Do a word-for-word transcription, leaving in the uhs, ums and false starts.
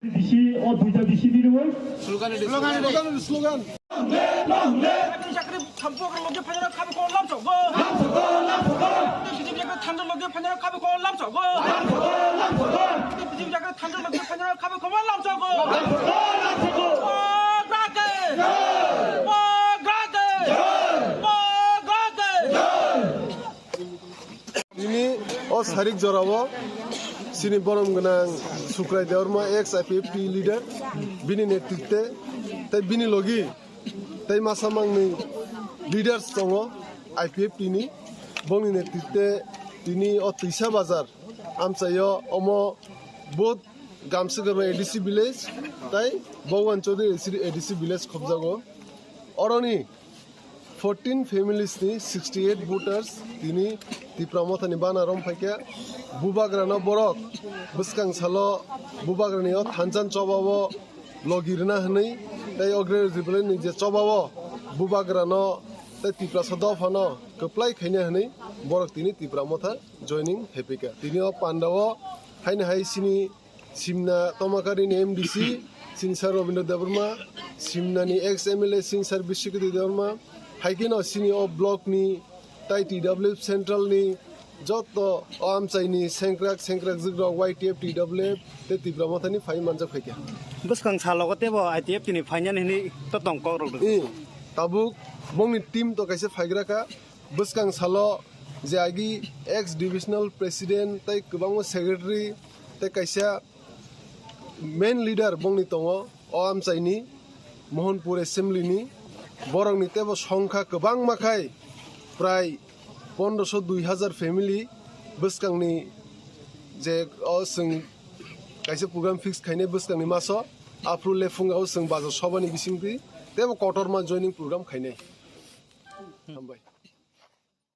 Bisi, o duita bisi di roi. Slogan, slogan, slogan. Chakri thampu loge phaina khabe ko lam chok go. Lam chok go, lam chok go. Bisi jakri thampu loge phaina khabe ko lam chok go. Lam chok go, lam chok go. Bisi jakri thampu loge phaina khabe ko lam chok go. Lam chok go, lam chok go. Bogra ke. Jai. Bogra ke. Jai. Bogra ke. Jai. Tini o sarik jorao chini borom gwnang Sukrai Debbarma, ex I P F T leader, bini netritwe tei bini logi tei masa mangni leaders tongo I P F T ni, bongni netritwe tini o Twisa Bazar amchaio omo both Gamsugurma A D C village tei Bhagwan Chaudhary A D C village khobjago. Oroni fourteen families ni sixty eight voters tini Tipra Mothani bana rom phaikha. Bubagrano borok bwskang salo Bubagrani o thansa chobao logi rwna hwnwi tei o Greater Tipraland ni je chobao Bubagrano tei Tiprasa dophano kwplai khaina hwnwi borok tini Tipra Motha joining hepikha. Tini o pandao haino hai chini Simna Tomakari ni M D C, Singsar Robindra Debbarma, Simna ni ex M L A Singsar Biswakoti Debbarma, hai kheno chini o block ni tai T W F central ni joto o amchai ni sengkrak sengkrak jigrok Y T F, T W F tei Tipra Motha ni phai manjak phaikha. Bwskang salogo teibo I T F T ni phainani hwnwi to tong kok rok. I, tabuk bongni team to kaisa phaigra kha. Bwskang salo je agi ex divisional president tei kwbangma secretary tei kaisa main leader bongni tongo o amchaini Mohanpur assembly ni, borokni teibo songkha kwbangma khai prai pondroso dui hazar family bwskangni je o chwng kaisa program fix khainai bwskangni maso aphuru lephunga o chwng bajo sobani bisingtwi teibo kotorma joining program khainai. Hambai.